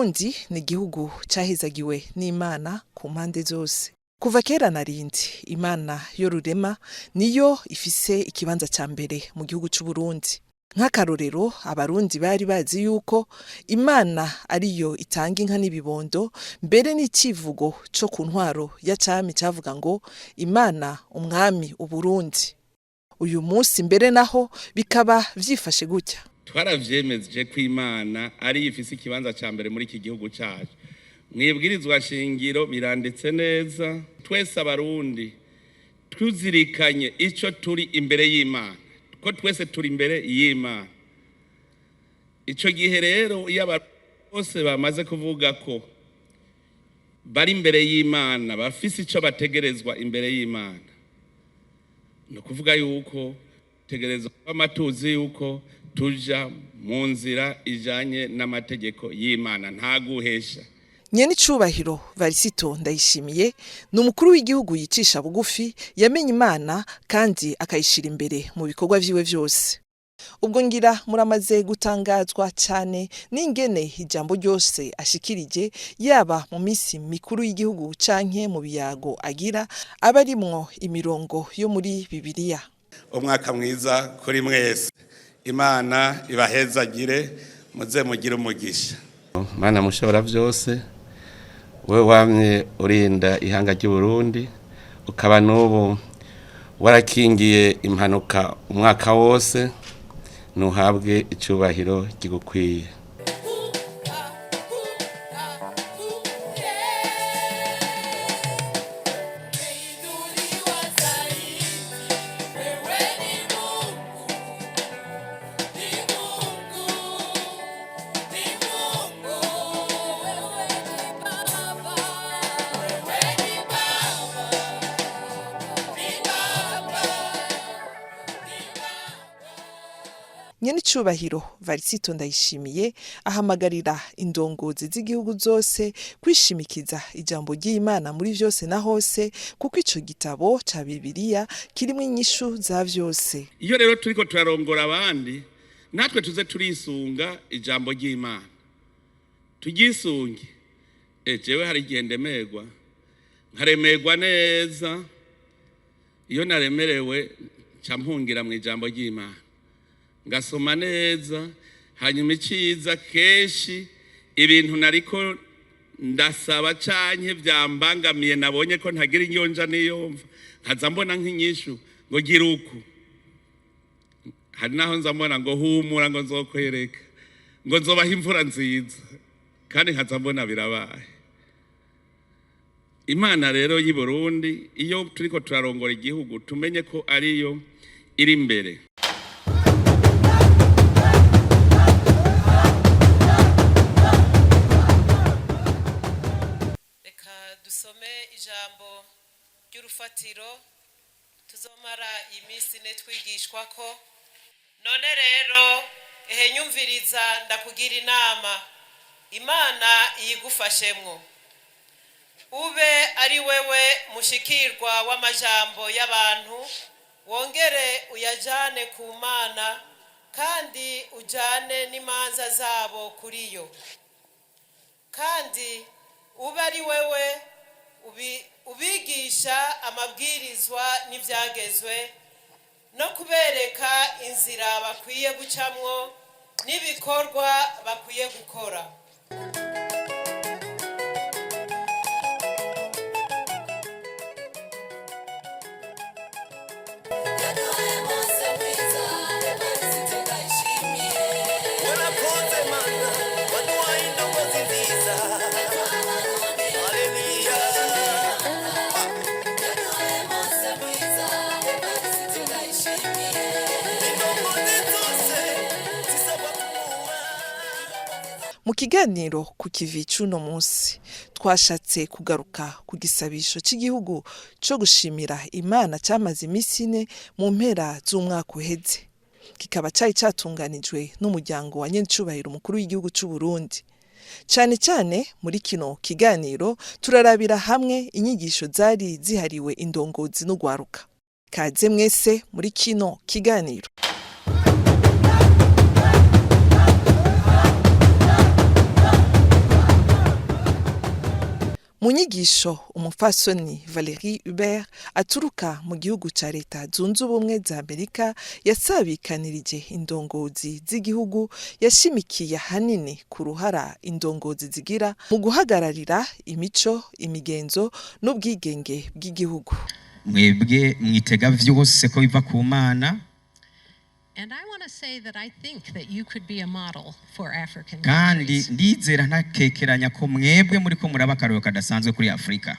Uburundi ni igihugu cahezagiwe n'Imana ku mpande zose. Kuva kera na rindi, Imana yo rurema niyo ifise ikibanza ca mbere mu gihugu c'Uburundi. Nk'akarorero, abarundi bari bazi yuko Imana ariyo itanga inka n'ibibondo, mbere n'icivugo co ku ntwaro ya cami cavuga ngo Imana umwami Uburundi. Uyu munsi mbere naho bikaba vyifashe gutya. Twaravyemeje ko Imana ariyo ifise ikibanza ca mbere muri iki gihugu cacu. Mwibwirizwa shingiro biranditse neza, twese abarundi tuzirikanye ico turi imbere y'Imana, ko twese turi imbere y'Imana. Ico gihe rero iyo abarundi bose bamaze kuvuga ko bari imbere y'Imana, bafise ico bategerezwa imbere y'Imana, ni ukuvuga yuko tegerezwa kwama tuzi yuko tuja mu nzira ijanye n'amategeko y'Imana, nta guhesha. Nyenicubahiro Varisito Ndayishimiye ni umukuru w'igihugu yicisha bugufi, yamenye Imana kandi akayishira imbere mu bikorwa vyiwe vyose. Ubwo ngira muramaze gutangazwa cane n'ingene ijambo ryose ashikirije, yaba mu misi mikuru y'igihugu canke mu biyago agira, aba arimwo imirongo yo muri Bibiliya. Umwaka mwiza kuri mwese, Imana ibahezagire, muze mugire umugisha. Mana mushobora vyose, wewe wamye urinda ihanga ry'Uburundi, ukaba n'ubu warakingiye impanuka umwaka wose, ntuhabwe icubahiro kigukwiye. Nyenicubahiro Varisito Ndayishimiye ahamagarira indongozi z'igihugu zose kwishimikiza ijambo ry'Imana muri vyose na hose, kuko ico gitabo ca Bibiliya kirimwo inyishu za vyose. Iyo rero turiko turarongora abandi, natwe tuze turisunga ijambo ry'Imana, turyisunge. Jewe hari igihe ndemerwa, nkaremerwa neza. Iyo naremerewe nca mpungira mu ijambo ry'Imana, ngasoma neza, hanyuma iciza kenshi ibintu nariko ndasaba canke vyambangamiye, nabonye ko ntagira inyonja niyomva, nkaza mbona nk'inyishu ngo gira uku. Hari naho nza mbona ngo humura, ngo nzokwereka, ngo nzobaha imvura nziza, kandi nkaza mbona birabaye. Imana rero y'i Burundi, iyo turiko turarongora igihugu, tumenye ko ariyo iri imbere. Reka dusome ijambo ry'urufatiro tuzomara iyi minsi ine twigishwa ko. None rero ehe, nyumviriza ndakugira inama, Imana iyigufashemwo, ube ari wewe mushikirwa w'amajambo y'abantu, wongere uyajane ku Mana, kandi ujane n'imanza zabo kuri yo, kandi ube ari wewe ubigisha amabwirizwa n'ibyagezwe, no kubereka inzira bakwiye gucamwo n'ibikorwa bakwiye gukora. Warakoze Mana, waduhaye indongozi nziza. Haleluya. Indongozi zose zisabwa kumuha. Mu kiganiro ku kivi c'uno munsi twashatse kugaruka ku gisabisho c'igihugu co gushimira Imana camaze imisi ine mu mpera z'umwaka uheze, kikaba cari catunganijwe n'umuryango wa Nyenicubahiro umukuru w'igihugu c'u Burundi. Cane cane muri kino kiganiro turarabira hamwe inyigisho zari zihariwe indongozi n'ugwaruka. Kaze mwese muri kino kiganiro. Mu nyigisho, umupfasoni Valerie Hubert aturuka mu gihugu ca Leta Zunze Ubumwe za Amerika yasabikanirije indongozi z'igihugu, yashimikiye ahanini ku ruhara indongozi zigira mu guhagararira imico, imigenzo n'ubwigenge bw'igihugu. Mwebwe mwitega vyose ko biva ku Mana. And I want to say that I think that you could be a model for African Kandi countries. ndizera ntakekeranya ko mwebwe muriko muraba akarorero kadasanzwe kuri Afurika.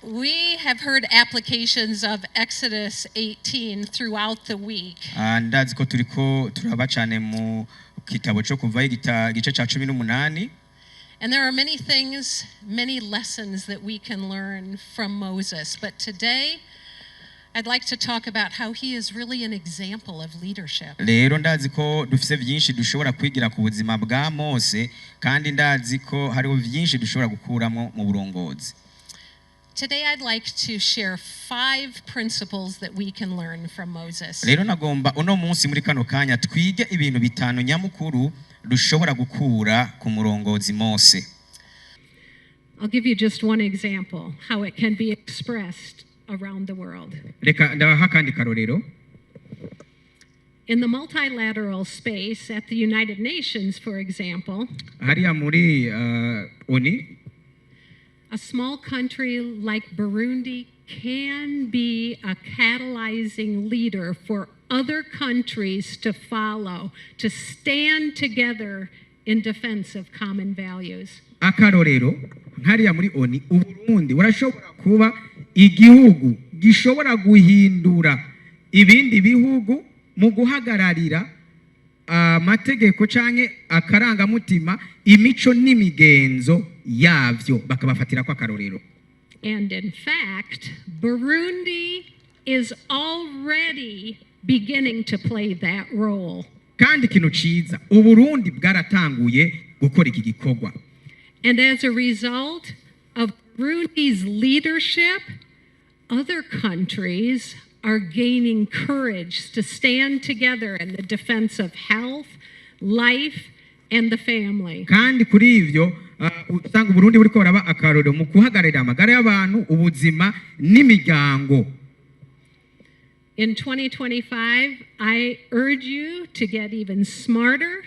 We have heard applications of Exodus 18 throughout the week. Ah, ndazi ko turiko turaba cane mu gitabo co Kuvayo, igice ca 18. And there are many things, many lessons that we can learn from Moses. But today, I'd like to talk about how he is really an example of leadership. Rero ndazi ko dufise vyinshi dushobora kwigira ku buzima bwa Mose, kandi ndazi ko hariho vyinshi dushobora gukuramo mu burongozi. Today, I'd like to share five principles that we can learn from Moses. Rero nagomba uno munsi muri kano kanya twige ibintu bitanu nyamukuru dushobora gukura ku murongozi Mose. I'll give you just one example how it can be expressed around the world. Reka ndabaha akandi karorero. In the multilateral space at the United Nations, for example, Hariya muri ONU, a small country like Burundi can be a catalyzing leader for other countries to follow, to stand together in defense of common values. Akarorero nkariya muri ONU, Uburundi burashobora kuba igihugu gishobora guhindura ibindi bihugu mu guhagararira amategeko canke akarangamutima, imico n'imigenzo yavyo, bakabafatira ko akarorero. And in fact, Burundi is already beginning to play that role. Kandi ikintu ciza, Uburundi bwaratanguye gukora iki gikorwa. And as a result of Burundi's leadership, other countries are gaining courage to stand together in the defense of health, life, and the family. Kandi kuri ivyo usanga Uburundi buriko buraba akarorero mu guhagararira amagara y'abantu, ubuzima n'imiryango. In 2025, I urge you to get even smarter,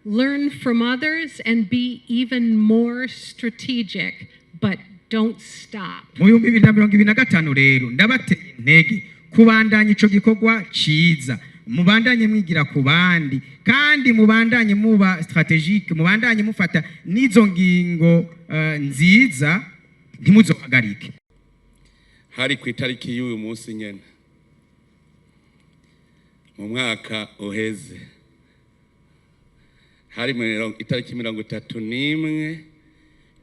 learn from others, and be even more strategic, but don't stop. Mu 2025 rero ndabateye intege kubandanya ico gikorwa ciza, mubandanye mwigira ku bandi, kandi mubandanye muba stratégique, mubandanye mufata n'izo ngingo nziza, ntimuzohagarike. Hari ku itariki y'uyu munsi nyene mu mwaka uheze, hari itariki 31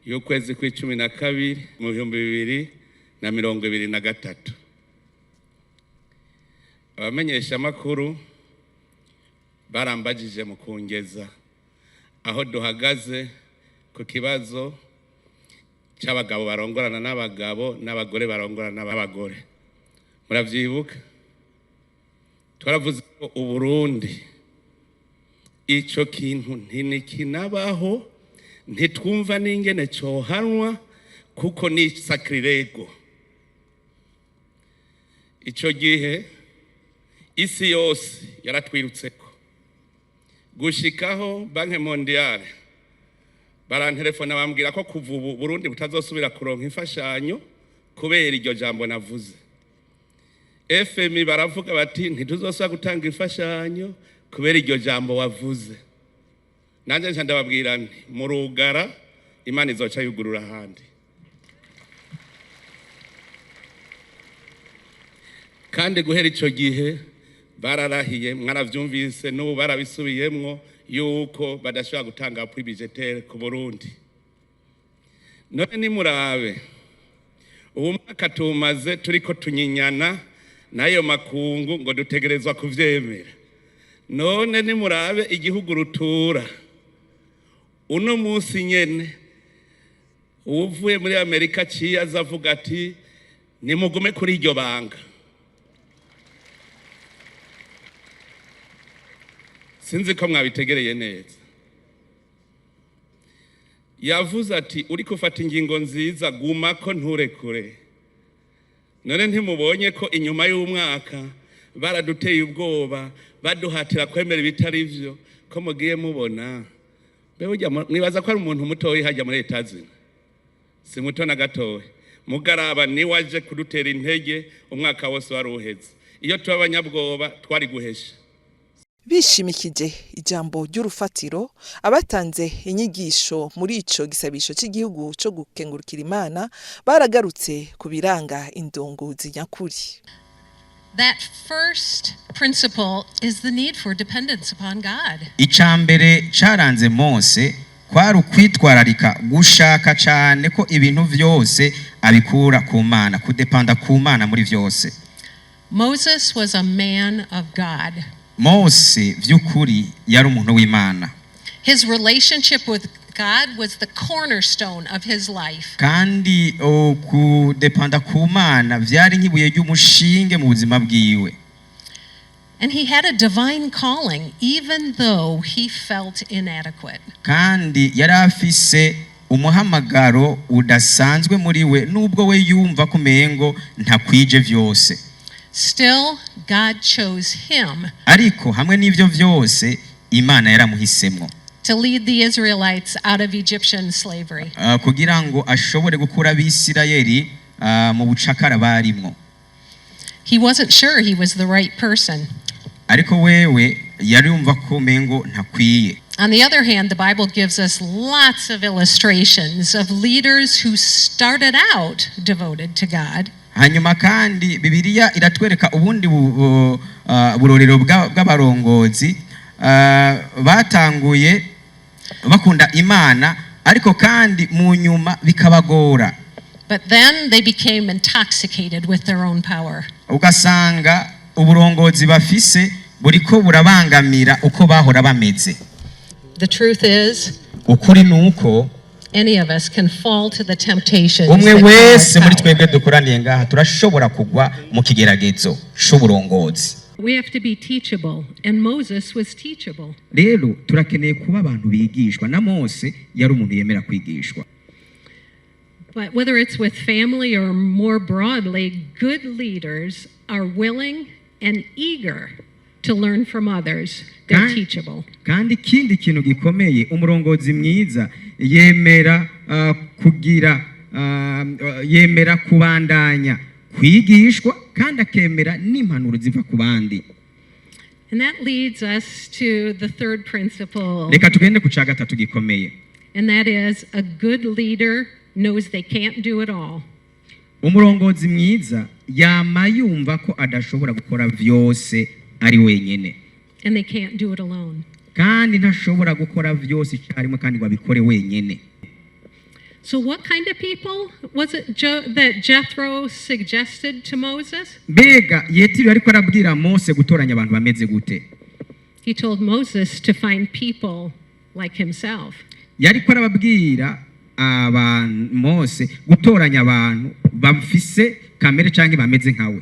y'ukwezi kw'12 mu 2023. Abamenyeshamakuru barambagije mu kungeza aho duhagaze ku kibazo cy'abagabo barongorana n'abagabo n'abagore barongorana n'abagore. Muravyibuka, twaravuze ko Uburundi ico kintu ntinikinabaho, ntitwumva n'ingene cohanwa kuko ni sacrilège. Ico gihe isi yose yaratwirutseko, gushikaho Banque mondiale barantelefona bambwira ko kuva ubu Burundi butazosubira kuronka imfashanyo kubera iryo jambo navuze. FMI baravuga bati ntituzosubira gutanga imfashanyo kubera iryo jambo wavuze. Nanjye nca ndababwira nti murugara, Imana izoca yugurura ahandi. Kandi guhera ico gihe bararahiye, mwaravyumvise, n'ubu barabisubiyemwo yuko badashobora gutanga appui budgétaire ku Burundi. None nimurabe ubu mwaka tumaze turiko tunyinyana n'ayo makungu ngo dutegerezwa kuvyemera. None nimurabe igihugu rutura uno munsi nyene, uwuvuye muri Amerika aciye aza avuga ati nimugume kuri iryo banga. Sinzi ko mwabitegereye neza. Yavuze ati: "Uriko ufata ingingo nziza, guma ko nturekure." None ntimubonye ko inyuma y'umwaka baraduteye ubwoba, baduhatira kwemera ibitari byo, ko mugiye mubona? Mbe burya mwibaza ko ari umuntu mutoyi hajya muri Etazini? Si muto na gatoya. Mugaraba niwe aje kudutera intege. Umwaka wose wari uheze, iyo tuba abanyabwoba twari guhesha. Bishimikije ijambo ry'urufatiro, abatanze inyigisho muri ico gisabisho cy'igihugu co gukengurukira Imana baragarutse ku biranga indongozi nyakuri. That first principle is the need for dependence upon God. Icya mbere cyaranze Mose kwari ukwitwararika gushaka cyane ko ibintu byose abikura ku Mana, kudepanda ku Mana muri byose. Moses was a man of God. Mose by'ukuri yari umuntu w'Imana. His relationship with God was the cornerstone of his life. Kandi kudepanda ku Mana byari nk'ibuye ry'umushinge mu buzima bwiwe. And he had a divine calling, even though he felt inadequate. Kandi yari afise umuhamagaro udasanzwe muri we, nubwo we yumva ko umengo ntakwije byose. Still, God chose him Ariko hamwe n'ibyo byose, Imana yaramuhisemwo to lead the Israelites out of Egyptian slavery. Kugira ngo ashobore gukura Abisirayeli mu bucakara barimwo. He wasn't sure he was the right person. Ariko wewe yari yumva ko umengo ntakwiye. On the other hand, the Bible gives us lots of illustrations of leaders who started out devoted to God, Hanyuma kandi Bibiliya iratwereka ubundi burorero bw'abarongozi batanguye bakunda Imana, ariko kandi mu nyuma bikabagora. But then they became intoxicated with their own power. Ugasanga uburongozi bafise buriko burabangamira uko bahora bameze. The truth is, Ukuri ni uko any of us can fall to the temptations umwe that come with wese muri power. twebwe dukoraniye ngaha turashobora kugwa mu kigeragezo c'uburongozi. We have to be teachable, and Moses was teachable. Rero turakeneye kuba abantu bigishwa, na Mose yari umuntu yemera kwigishwa. But whether it's with family or more broadly, good leaders are willing and eager to learn from others. They're teachable. Kandi ikindi kintu gikomeye, umurongozi mwiza yemera kugira yemera kubandanya kwigishwa, kandi akemera n'impanuro ziva ku bandi. And that leads us to the third principle, Reka tugende ku cya gatatu gikomeye. And that is a good leader knows they can't do it all. Umurongozi mwiza yama yumva ko adashobora gukora vyose ari wenyene. And they can't do it alone. Kandi ntashobora gukora vyose icyarimwe kandi ngo abikore wenyene. So, what kind of people was it that Jethro suggested to Moses? Mbega Yetiro ariko arabwira Mose gutoranya abantu bameze gute? He told Moses to find people like himself. Yariko arababwira abantu Mose gutoranya abantu bafise kamere cyangwa bameze nkawe.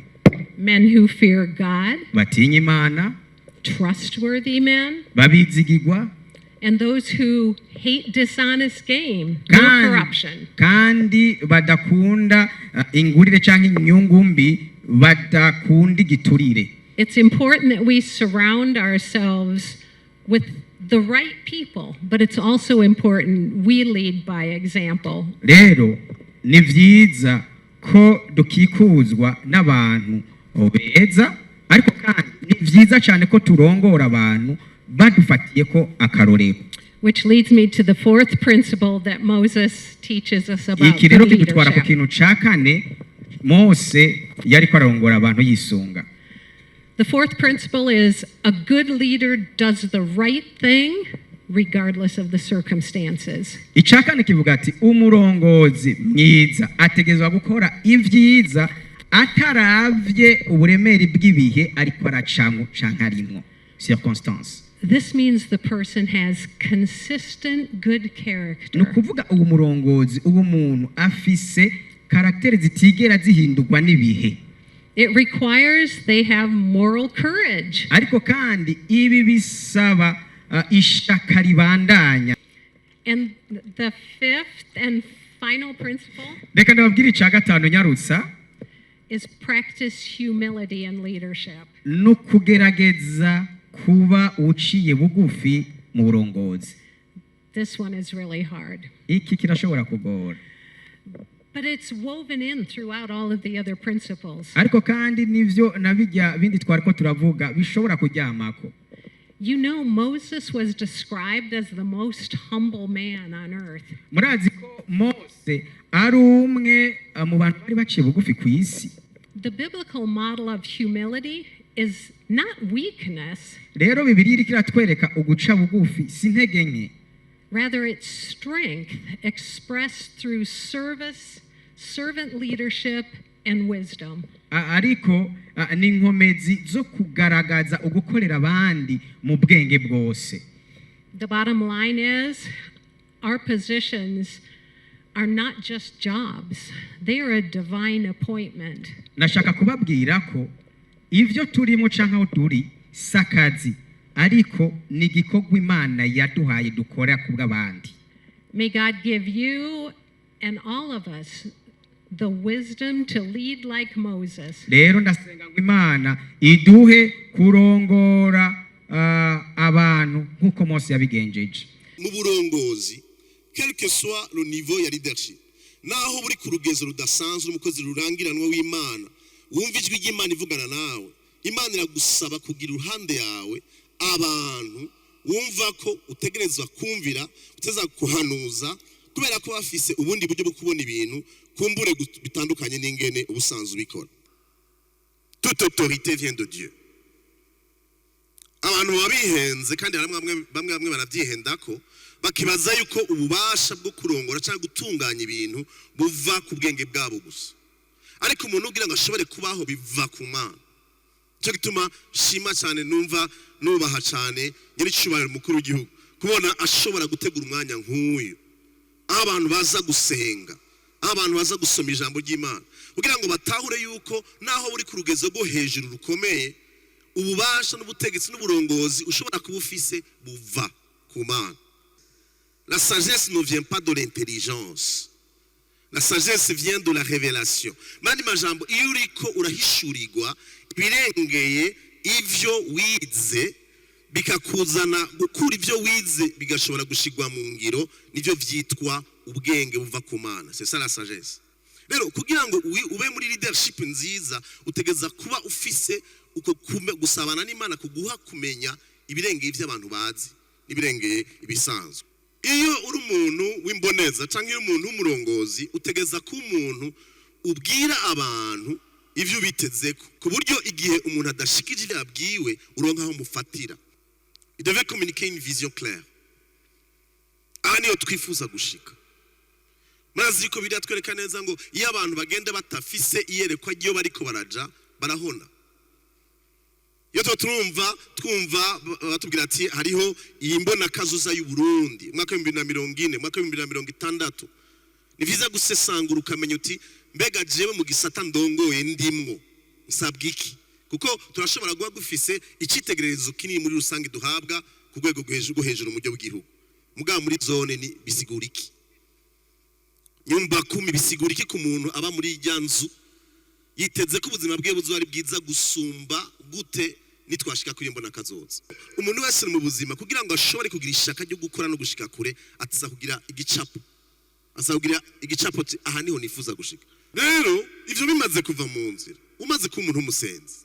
Men who fear God, Batinya Imana, trustworthy men, babizigirwa, and those who hate dishonest gain, no corruption. Kandi badakunda ingurire cyangwa inyungu mbi, badakunda igiturire. It's important that we surround ourselves with the right people, but it's also important we lead by example. Rero ni byiza ko dukikuzwa n'abantu beza, ariko kandi ni byiza cyane ko turongora abantu badufatiye ko akarorero. Which leads me to the fourth principle that Moses teaches us about Iki rero good kidutwara ku leadership. kintu cya kane Mose yariko ararongora abantu yisunga. The fourth principle is a good leader does the right thing regardless of the circumstances. Icya kane kivuga ati umurongozi mwiza ategerezwa gukora ibyiza ataravye uburemere bw'ibihe ariko aracamwo canke arimwo, circonstance. This means the person has consistent good Ni character. ukuvuga uwo murongozi, uwo muntu afise caractère zitigera zihindurwa n'ibihe. It requires they have moral courage. Ariko kandi ibi bisaba ishaka ribandanya. And the fifth and final principle Reka ndababwire icya gatanu nyarutsa. is practice humility and leadership. No kugerageza kuba uciye bugufi mu burongozi. This one is really hard. Iki kirashobora kugora. But it's woven in throughout all of the other principles. Ariko kandi nivyo na bijya bindi twari ko turavuga bishobora kuryamako. Moses was described as the most humble man on earth. Murazi ko Mose ari umwe mu bantu bari baciye bugufi ku isi. The biblical model of humility is not weakness, Rero Bibiliya iriko iratwereka uguca bugufi si intege nke. rather, it's strength expressed through service, servant leadership, and wisdom. Ariko ni inkomezi zo kugaragaza ugukorera abandi mu bwenge bwose. The bottom line is our positions are not just jobs, they are a divine appointment. Nashaka kubabwira ko ivyo turimo canke aho turi si akazi, ariko ni igikorwa Imana yaduhaye dukora ku bw'abandi. May God give you and all of us the wisdom to lead like Moses. Rero ndasenga ngo Imana iduhe kurongora abantu nk'uko Mose yabigenjeje. Mu burongozi, quel que soit le niveau ya leadership, naho buri ku rugezo rudasanzwe, umukozi rurangiranwa w'Imana, wumva ijwi ry'Imana ivugana nawe, Imana iragusaba kugira iruhande yawe abantu wumva ko utegerezwa kumvira, uteza kuhanuza, kubera ko bafise ubundi buryo bwo kubona ibintu kumbure bitandukanye n'ingene ubusanzwe ubikora. Toute autorité vient de Dieu. Abantu baba bihenze, kandi bamwe bamwe bamwe banabyihenda ko bakibaza yuko ububasha bwo kurongora cyangwa gutunganya ibintu buva ku bwenge bwabo gusa, ariko umuntu ugira ngo ashobore kubaho biva ku Mana. Nicyo gituma shima cyane, numva nubaha cyane nyir'icyubahiro umukuru w'igihugu, kubona ashobora gutegura umwanya nk'uyu aho abantu baza gusenga, aho abantu baza gusoma ijambo ry'Imana, kugira ngo batahure yuko naho buri ku rugezo rwo hejuru rukomeye, ububasha n'ubutegetsi n'uburongozi ushobora kuba ufise buva ku Mana. La sagesse ne vient pas de l'intelligence, la sagesse vient de la révélation. Mandi majambo, iyo uriko urahishurirwa ibirengeye ivyo wize, bikakuzana gukura ivyo wize bigashobora gushigwa mu ngiro, nivyo vyitwa ubwenge buva ku Mana. C'est ça la sagesse. Rero kugira ngo ube muri leadership nziza, utegeza kuba ufise uko gusabana n'Imana kuguha kumenya ibirengeye ivyo abantu bazi n'ibirengeye ibisanzwe. Iyo uri umuntu w'imboneza cyangwa iyo umuntu w'umurongozi, utegeza ko umuntu ubwira abantu ivyo ubitezeko, ku buryo igihe umuntu adashikije ivyo yabwiwe uronka aho umufatira. Il devait communiquer une vision claire. Aha niyo twifuza gushika. Murazi ko biratwereka neza ngo iyo abantu bagenda batafise iyerekwa ry'iyo bariko baraja, barahona. Iyo tuba turumva, twumva batubwira ati hariho iyi mbonakazoza y'u Burundi umwaka wa 2040, umwaka wa 2060, ni vyiza gusesangura ukamenya uti: mbega jewe mu gisata ndongoye ndimwo nsabwa iki? Kuko turashobora guba gufise icitegererezo kinini muri rusange duhabwa ku rwego rwo hejuru mu buryo bw'igihugu, mugabo muri zone ni bisigura iki? Nyumba kumi bisigura iki ku muntu aba muri irya nzu yiteze ko ubuzima bwe buzoba ari bwiza gusumba gute nitwashika kuri mbona kazoza? Umuntu wese mu buzima, kugira ngo ashobore kugira ishaka ryo gukora no gushika kure, atiza kugira igicapo, aza kugira igicapo ati aha niho nifuza gushika. Rero ivyo bimaze kuva mu nzira, umaze kuba umuntu w'umusenzi,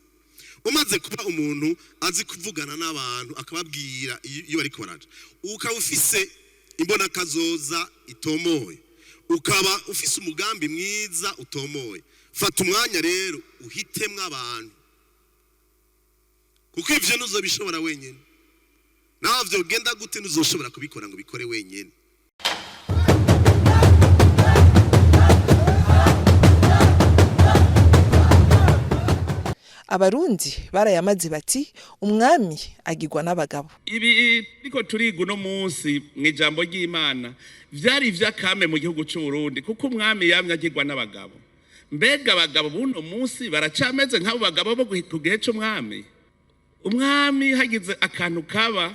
umaze kuba umuntu azi kuvugana n'abantu akababwira iyo bariko baraja, ukaba ufise imbonakazoza itomoye, ukaba ufise umugambi mwiza utomoye, fata umwanya rero uhitemwo abantu, kuko ivyo ntuzobishobora wenyene. Naho vyogenda gute, ntuzoshobora kubikora ngo ubikore wenyene. Abarundi barayamaze bati: umwami agirwa n'abagabo. Ibi ariko turiga uno munsi mu ijambo ry'Imana vyari ivy'akame mu gihugu c'u Burundi, kuko umwami yamye agirwa n'abagabo. Mbega abagabo b'uno munsi baracameze nk'abo bagabo bo ku gihe c'umwami? Umwami hagize akantu kaba.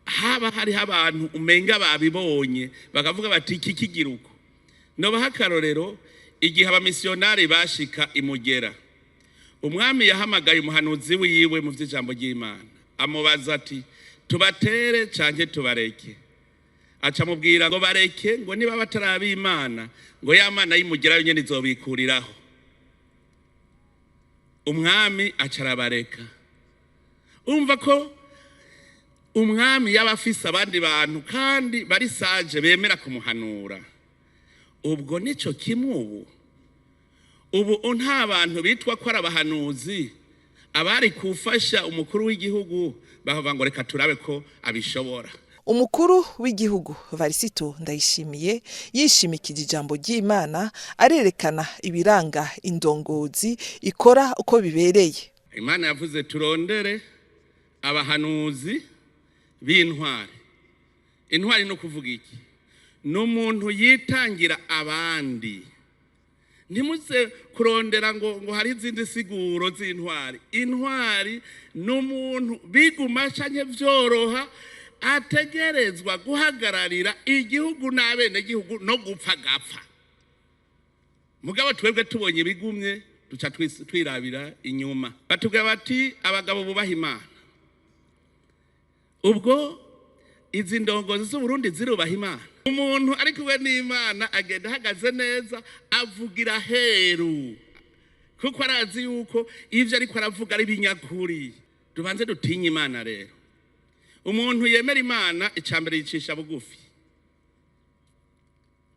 Haba hariho abantu umenga babibonye, bakavuga bati iki kigira uko. Nobaha akarorero: igihe abamisiyonari bashika imugera, umwami yahamagaye umuhanuzi wiwe mu vy'ijambo ry'Imana, amubaza ati: "Tubatere canke tubareke?" Aca amubwira ngo bareke, ngo niba bataraba Imana, ngo ya Mana y'imugera nyene izobikuriraho. Umwami aca arabareka. Urumva ko umwami yaba afise abandi bantu kandi bari sage, bemera kumuhanura. Ubwo nico kimwe ubu nta bantu bitwa ko ari abahanuzi abari kufasha umukuru w'igihugu, bavuga ngo reka turabe ko abishobora. Umukuru w'igihugu Varisito Ndayishimiye yishimikije ijambo ry'Imana, arerekana ibiranga indongozi ikora uko bibereye. Imana yavuze turondere abahanuzi b'intwari. Intwari ni ukuvuga iki? Ni umuntu yitangira abandi. Ntimuze kurondera ngo hari izindi siguro z'intwari. Intwari ni umuntu biguma canke vyoroha ategerezwa guhagararira igihugu n'abenegihugu, no gupfa gapfa. Mugabo twebwe tubonye ibigumye duca twirabira inyuma. Batubwira bati abagabo bubaha Imana. Ubwo izi ndongozi z'Uburundi zirubaha Imana. Umuntu ari kumwe n'Imana agenda ahagaze neza, avugira heru, kuko arazi yuko ivyo ariko aravuga ari ibinyakuri. Tubanze dutinye Imana rero. Umuntu yemera Imana, icambere yicisha bugufi,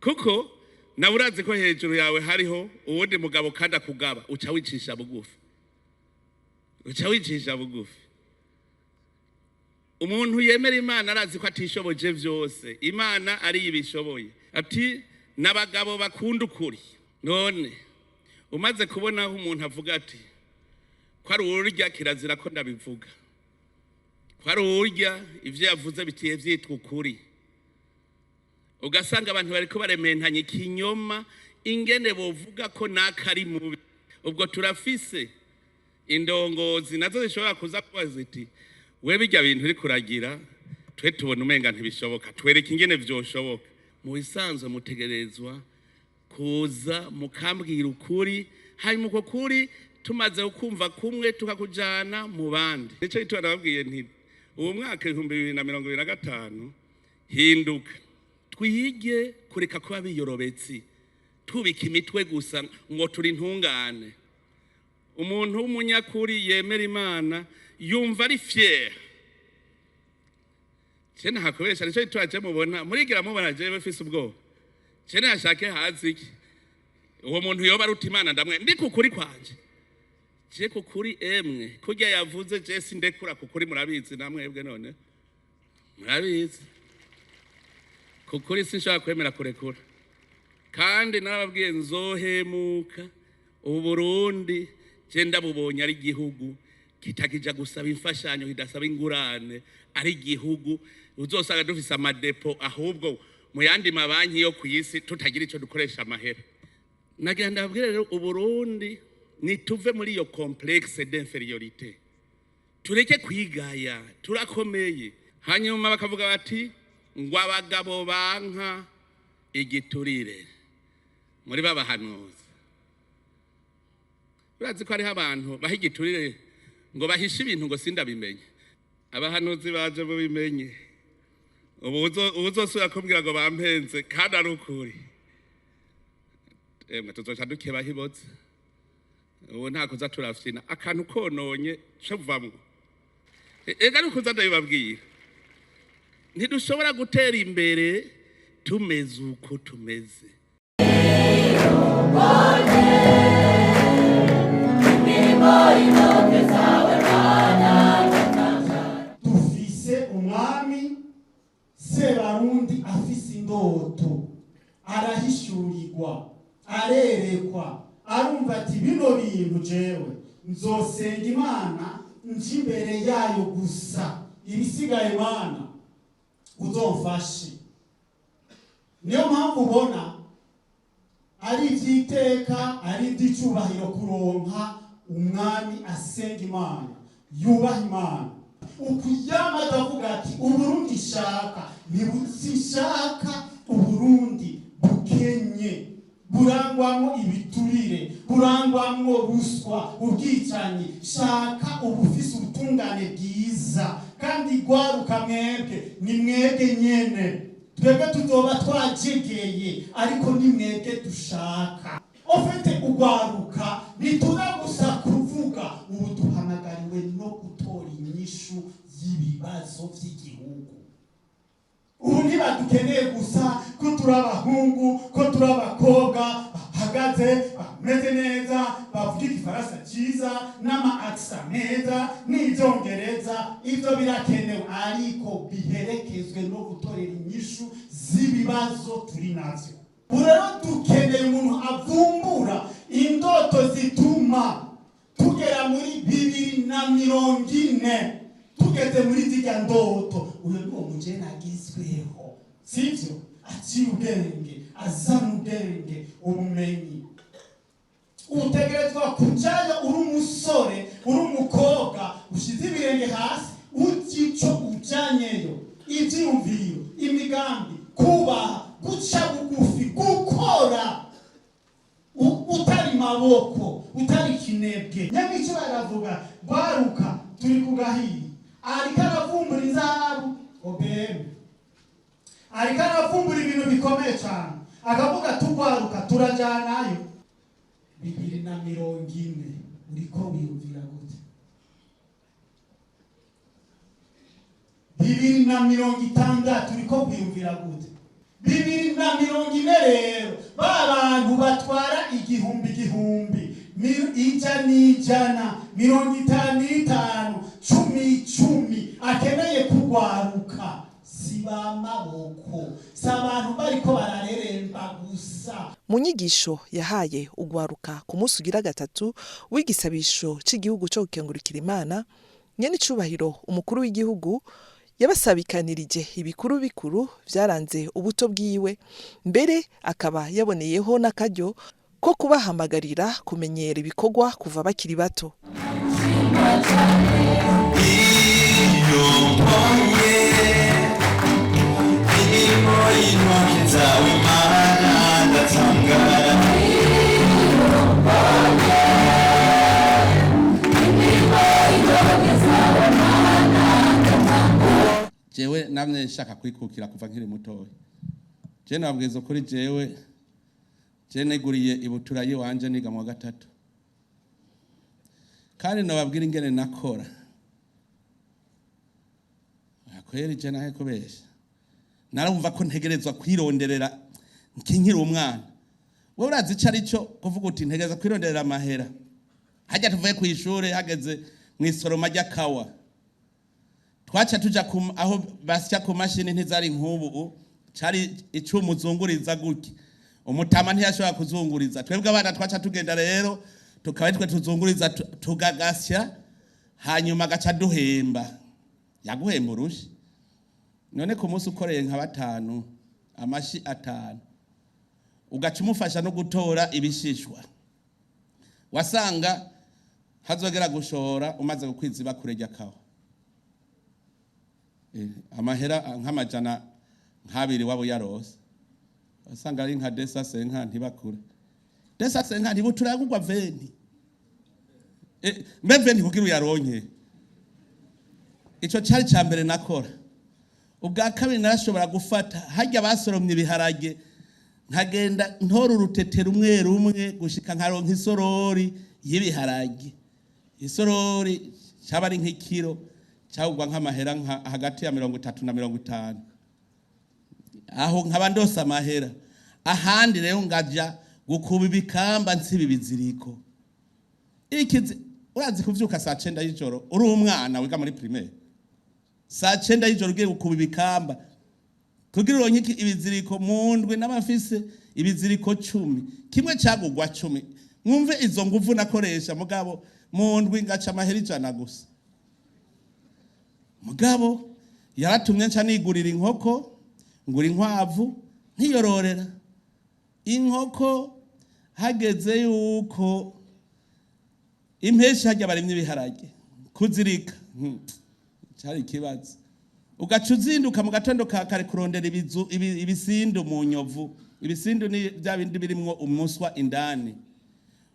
kuko nawe urazi ko hejuru yawe hariho uwundi mugabo kandi akugaba. Uca wicisha bugufi, uca wicisha bugufi. Umuntu yemera Imana arazi ko atishoboje vyose, Imana ari ibishoboye. Ati n'abagabo bakunda ukuri. None umaze kubona aho umuntu avuga ati ko ari urya kirazira ko ndabivuga, ko ari urya ivyo yavuze bitiye vyitwa ukuri, ugasanga abantu bariko barementanya ikinyoma ingene bovuga ko naka ari mubi. Ubwo turafise indongozi nazo zishobora kuza kuba ziti: "We, bijya bintu uri kuragira twe tubona umenga ntibishoboka, twereke ingene vyoshoboka." Mu bisanzwe mutegerezwa kuza mukambwira ukuri, hanyuma uko kuri tumaze kumva kumwe tukakujana mu bandi. Nico gituma nababwiye nti uwo mwaka 2025 hinduka, twige kureka kuba biyorobetsi, tubika imitwe gusa ngo turi intungane. Umuntu w'umunyakuri yemera Imana yumva ari fier. Je ntakubesha, nico gituma je mubona murigira mubona jewe mfise ubwoba. Je nashake hazi iki uwo muntu yoba aruta Imana, ndamwe ndi kukuri kwanje. Je kukuri emwe kurya yavuze, je sindekura kukuri. Murabizi namwebwe, none murabizi kukuri sinshobora kwemera kurekura. Kandi narababwiye nzohemuka ubu Burundi je ndabubonye ari igihugu kitakija gusaba imfashanyo, kidasaba ingurane, ari igihugu uzosanga dufise ama dépôts ahubwo mu yandi mabanki yo ku isi, tutagira ico dukoresha amahera. Nagira ndababwire rero, Uburundi nituve muri iyo complexe d'infériorité, tureke kwigaya, turakomeye. Hanyuma bakavuga bati ngo abagabo banka igiturire muri babahanuzi. Urazi ko hariho abantu baha igiturire ngo bahishe ibintu ngo sindabimenye. Abahanuzi baje mubimenye. Ubu uzosubira kumbwira ngo bampenze kandi ari ukuri, emwe tuzoca dukeba hibotse. Ubu nta kuza turafyina akantu kononye co vamwo. Ega nukuza ndabibabwira, ntidushobora gutera imbere tumeze uko tumeze. Dufise umwami Sebarundi afise indoto, arahishurirwa, arerekwa, arumva ati bino bintu jewe nzosenga Imana nje imbere yayo gusa, ibisigaye Mana uzomfashe. Niyo mpamvu ubona ari iby'iteka, ari iby'icubahiro kuronka umwami asenga Imana, yubaha Imana. Ukuyama akavuga ati Uburundi shaka, sinshaka Uburundi bukenye, burangwamo ibiturire, burangwamwo ruswa, ubwicanyi. Shaka ubufise ubutungane bwiza. Kandi gwaruka mwebwe, ni mwebwe nyene. Twebwe tuzoba twajegeye, ariko ni mwebwe dushaka. Ofete ugwaruka ntitura gusa kuvuga, ubu duhamagariwe no gutora inyishu y'ibibazo vy'igihugu. Ubu ntibadukeneye gusa ko turi abahungu, ko turi abakobwa bahagaze, bameze neza, bavuga igifaransa cyiza n'ama accent meza n'ibyongereza. Ibyo birakenewe, ariko biherekezwe no gutorera inyishu z'ibibazo turi navyo. Ubu rero dukeneye umuntu avumbura indoto zituma tugera muri 2040, tugeze muri zirya ndoto. Uyo ni uwo mujene agezweho, sivyo? Aciye ubwenge, azana ubwenge, ubumenyi. Utegerezwa kujayo uri umusore, uri umukobwa ushize ibirenge hasi, uzi ico ujanyeyo, ivyiyumviro, imigambi, kubaha, guca bugufi, gukora utari maboko, utari kinebwe. Nyamico baravuga gwaruka turi ku gahiye, ariko aravumbura inzahabu. OBM ariko aravumbura ibintu bikomeye cyane, akavuga tugwaruka turajyanayo. 2040 uriko wiyumvira gute? 2060 uriko wiyumvira gute? 2040 rero, ba bantu batwara igihumbi igihumbi, ijana ijana, 55 10 10, akeneye kugwaruka. Si ba maboko, si abantu bariko barareremba gusa. Mu nyigisho yahaye ugwaruka ku munsi ugira gatatu w'igisabisho c'igihugu co gukengurukira Imana, nyenicubahiro umukuru w'igihugu yabasabikanirije ibikuru bikuru vyaranze ubuto bwiwe, mbere akaba yaboneyeho n'akaryo ko kubahamagarira kumenyera ibikorwa kuva bakiri bato. Iyo mbonye imirimo y'intoki zawe Mana, ndatangara. Jewe namye nshaka kwikukira kuva nkiri mutoya. Je nababwiza ukuri, jewe je neguriye ibutura yiwanje niga mu wa gatatu, kandi nababwira ingene nakora kweri. Je nahe kubesha, narumva ko ntegerezwa kwironderera nkiri umwana. Wowe urazi ico ari cyo kuvuga uti ntegereza kwironderera amahera? Hajya tuvuye ku ishure, hageze mu isoroma ry'akawa, twaca tuja aho basya ku mashini. Ntizari nk'ubu, cari icuma uzunguriza gutya. Umutama ntiyashobora kuzunguriza. Twebwe abana twaca tugenda rero, tukaba twe tuzunguriza, tugagasya, hanyuma agaca duhemba. Yaguhemba urushi. None ku munsi ukoreye nka batanu, amashi atanu, ugaca umufasha no gutora ibishishwa, wasanga hazogera gushora umaze gukwiza ibakure ry'akawa. Amahera nka 200 wabo yarose, wasanga ari nka 250. Ntibakure 250, buturagurwa 20. Mbe 20 kugira uyaronke? Ico cari ca mbere nakora. Ubwa kabiri, narashobora gufata harya basoromye ibiharage, nkagenda ntora urutete rumwe rumwe gushika nkaronka isorori y'ibiharage. Isorori caba ari nk'ikiro, cyagurwa nk'amahera nka hagati ya 30 na 50. Aho nkaba ndose amahera. Ahandi rero ngaja gukuba ibikamba, nsiba ibiziriko. Ikizi urazi kuvyuka saa 9 y'ijoro uri umwana wiga muri primaire, saa 9 y'ijoro ugiye gukuba ibikamba kugira uronke ibiziriko? Mu ndwi n'abafise ibiziriko 10, kimwe cagurwa 10. Mwumve izo nguvu nakoresha. Mugabo mu ndwi ngaca amahera 100 gusa. Mugabo yaratumye nca nigurira inkoko, ngura inkwavu, ntiyororera inkoko. Hageze yuko impeshi, hajya barimye ibiharage, kuzirika. Cari ikibazo. Ugaca uzinduka mu gatondo ka kare kurondera ibisindu mu nyovu. Ibisindu ni bya bindi birimwo umuswa indani.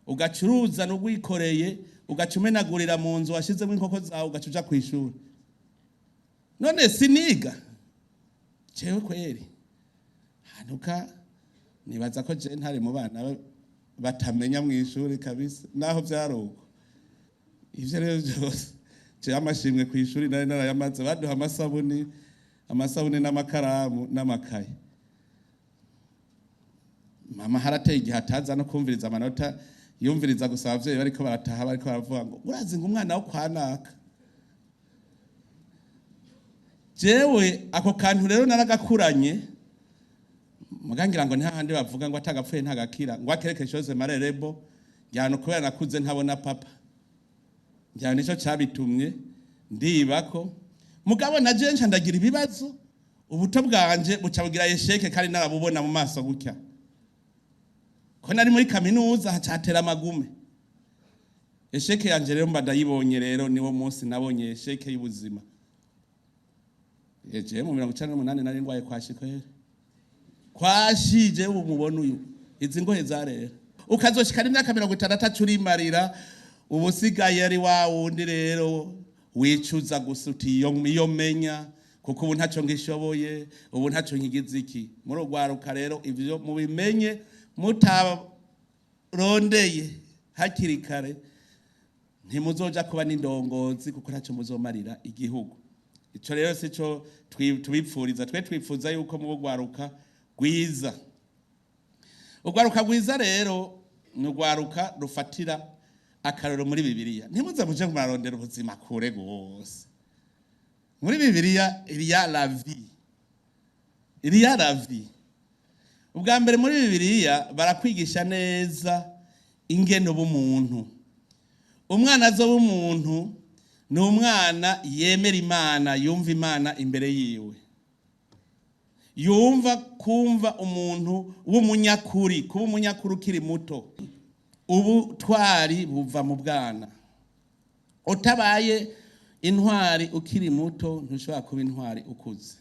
Ugacuruza n'ugwikoreye, ugaca umenagurira mu nzu washizemo inkoko zawe, ugaca uja kw'ishuri. None siniga jewe kweri hanuka, nibaza ko je ntari mu bana batamenya mw'ishuri kabisa, naho vyari uko. Ivyo rero vyose, jewe amashimwe kw'ishuri nari narayamaze. Baduha amasabuni n'amakaramu n'amakaye. Mama harateye igihe ataza no kumviriza amanota, yumviriza gusa abavyeyi bariko barataha, bariko baravuga ngo: "Urazi ngo umwana wo kwa naka." Jewe ako kantu rero naragakuranye, mugangira ngo ntahandi bavuga ngo atagapfuye ntagakira, ngo akereke chose marerebo njyana. Kubera nakuze ntabona papa, njyana nico cabitumye ndibako. Mugabo na je nca ndagira ibibazo, ubuto bwanje buca bugira échec, kandi narabubona mu maso gutya ko nari muri kaminuza, hacatera amagume. Échec yanje rero mba ndayibonye. Rero niwo munsi nabonye échec y'ubuzima. Eje mu 98 nari ndwaye kwashi kwera kwashije. Ubu mubona uyu izi ngohe zarera, ukazoshikana imyaka 60 urimarira, ubu usigaye ari wa wundi rero wicuza gusa uti: "Iyo menya, kuko ubu ntacyo ngishoboye, ubu ntacyo nkigize." Iki muri urwaruka rero, ivyo mubimenye, mutarondeye hakiri kare ntimuzoja kuba n'indongozi, kuko ntacyo muzomarira igihugu. Ico rero sico tubipfuriza. Twe twifuza yuko mu rwaruka rwiza, urwaruka rwiza rero ni urwaruka rufatira akarero muri Bibiliya. Ntimuze muje murarondera ubuzima kure gose. Muri Bibiliya il y a la vie, il y a la vie. Ubwa mbere muri Bibiliya barakwigisha neza ingeno b'umuntu. Umwana azoba umuntu ni umwana yemera Imana, yumva Imana imbere yiwe, yumva kumva umuntu w'umunyakuri. Kuba umunyakuri ukiri muto, ubutwari buva mu bwana. Utabaye intwari ukiri muto, ntushobora kuba intwari ukuze.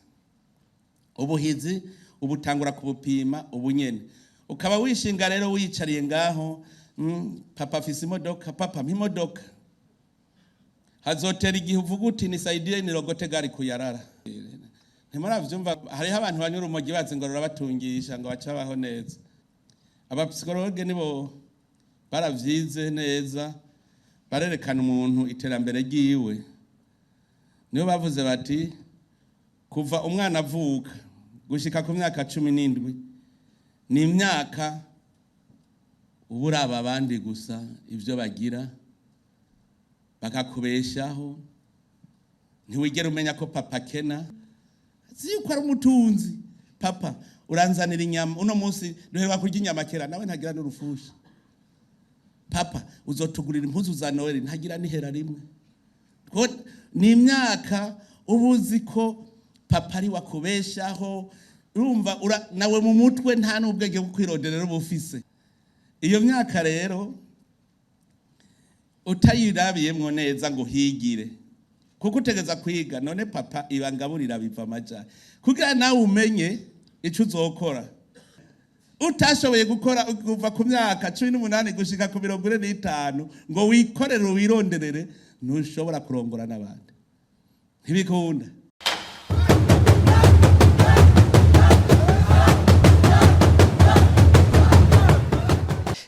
Ubuhizi ubutangura kubupima ubunyene. Ukaba wishinga rero wiyicariye ngaho, papa afise imodoka, papa mpa imodoka. Hazotera igihe uvuga uti: "Nisaidie nirogote gari kuyarara." Ntimuravyumva? Hariho abantu banyura urumogi bazi ngo rurabatungisha, ngo bace babaho neza. Abapsychologues nibo baravyize neza, barerekana umuntu iterambere ryiwe. Nibo bavuze bati kuva umwana avuka gushika ku myaka 17 ni imyaka uba uraba abandi gusa ivyo bagira, bakakubeshaho. Ntiwigera umenya ko papa akena, si yuko ari umutunzi. "Papa, uranzanira inyama, uno munsi duheruka kurya inyama kera." Nawe ntagira n'urufusha. "Papa, uzotugurira impuzu za Noël." Ntagira n'ihera rimwe. Ni imyaka uba uzi ko papa ari wakubeshaho. Urumva nawe mu mutwe nta n'ubwenge bwo kwironderera uba ufise. Iyo myaka rero utayirabiyemwo neza ngo uhigire, kuko utegeza kwiga: none papa ibangaburira biva amaja, kugira nawe umenye ico uzokora. Utashoboye gukora kuva ku myaka 18 gushika ku 45 ngo wikorere, wironderere, ntushobora kurongora n'abandi, ntibikunda.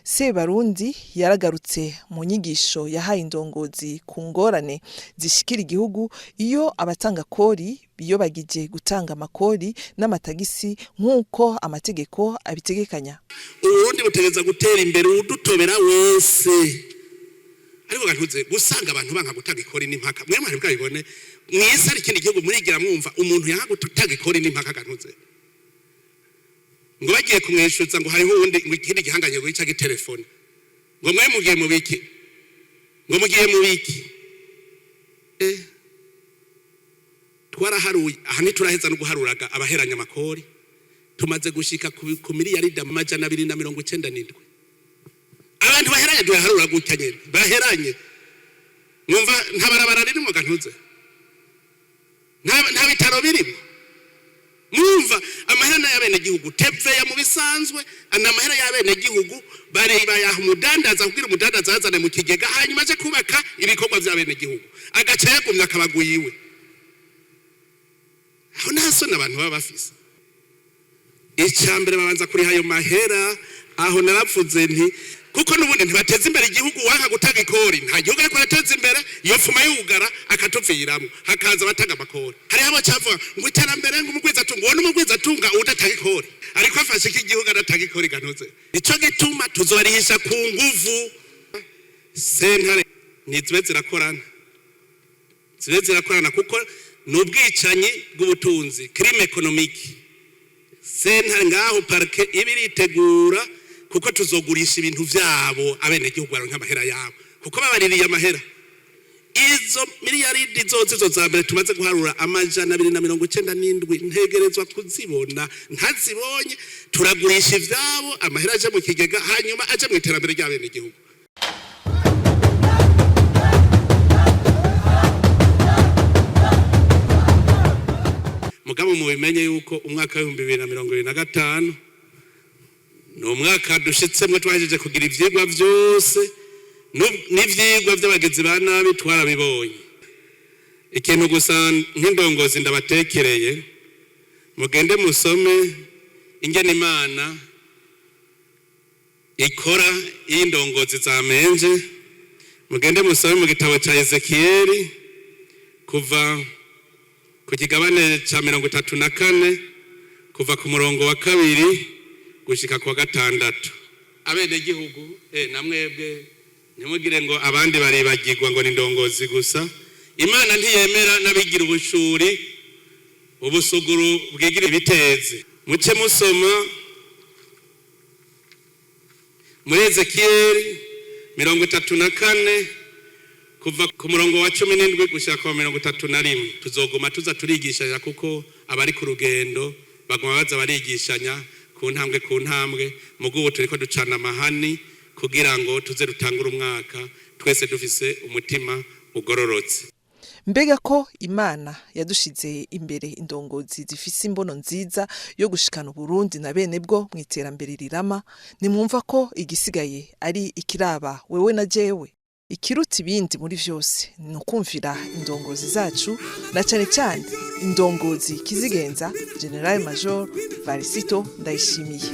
Sebarundi yaragarutse mu nyigisho yahaye indongozi ku ngorane zishikira igihugu iyo abatanga kori biyobagije gutanga amakori n'amatagisi nk'uko amategeko abitegekanya. Uburundi butegereza gutera imbere udutobera wese, ariko gantuze gusanga abantu banka gutanga ikori n'impaka. Mwe mwari bwabibone mwese? Ari ikindi gihugu murigira mwumva umuntu yanka gutanga ikori n'impaka? Gantuze ngo bagiye kumwishuza, ngo hariho uwundi, ngo ikindi gihanganye ngo gica gitelefone, ngo: "Mwe mugiye mu biki?" Ngo: "Mugiye mu biki?" Twaraharuye aha, ntituraheza no guharuraga abaheranya amakori. Tumaze gushika ku miliyaridi 297 abantu baheranye. Duharura gutya nyene baheranye, mwumva nta barabara ririmo. Gantuze Nta bitaro birimo. Mwumva amahera n'ay'abenegihugu, TVA mu bisanzwe ni amahera y'abenegihugu, bayaha umudandaza kugira umudandaza azane mu kigega, hanyuma aje kubaka ibikorwa by'abenegihugu, agaca yagumya akabaguyiwe. Aho nta soni abantu baba bafise. Icya mbere babanza kuriha ayo mahera. Aho naravuze nti kuko n'ubundi ntibateza imbere igihugu. Wanka gutanga ikori, nta gihugu ariko arateza imbere. Iyo fuma yugara akatupfiramo, hakaza abatanga amakori. Hariho abacavuga ngo iterambere, ngo umugwizatunga. Uwo n'umugwizatunga udatanga ikori, ariko afashe ko igihugu adatanga ikori ganoze. Nico gituma tuzorihisha ku nguvu. Sentare ntizibe zirakorana, zibe zirakorana, kuko ni ubwicanyi bw'ubutunzi, crime économique. Sentare ngaho, parquet iba iritegura, kuko tuzogurisha ibintu vyabo, abenegihugu baronka amahera yabo, kuko babaririye amahera. Izo miliyaridi zose, izo za mbere tumaze guharura 297, ntegerezwa kuzibona. Ntazibonye, turagurisha ivyabo, amahera aje mu kigega, hanyuma aje mu iterambere ry'abenegihugu. Mugabo mubimenye yuko umwaka w'2025 ni umwaka dushitsemwo twahejeje kugira ivyigwa vyose, n'ivyigwa vy'abagizi ba nabi twarabibonye. Ikintu gusa nk'indongozi ndabatekereye, mugende musome ingene Imana ikora iyo indongozi zamenje. Mugende musome mu gitabo ca Ezekiyeli, kuva ku kigabane ca 34, kuva ku murongo wa 2 gushika ku wa 6. Abenegihugu namwebwe ntimugire ngo abandi baribagirwa, ngo ni ndongozi gusa. Imana ntiyemera n'abigira ubushuri, ubusuguru bwigira ibitezi. Muce musoma muri Ezekiyeli 34, kuva ku murongo wa 17 gushika ku wa 31. Tuzoguma tuza turigishanya, kuko abari ku rugendo baguma baza barigishanya ku ntambwe ku ntambwe. Mugubu turiko ducana amahani kugira ngo tuze dutangure umwaka twese dufise umutima ugororotse. Mbega ko Imana yadushize imbere indongozi zifise imbono nziza yo gushikana Uburundi na bene bwo mu iterambere rirama, nimwumva ko igisigaye ari ikiraba wewe na jewe? Ikiruta ibindi muri vyose ni ukumvira indongozi zacu, na cane cane indongozi kizigenza, Général Major Varisito Ndayishimiye.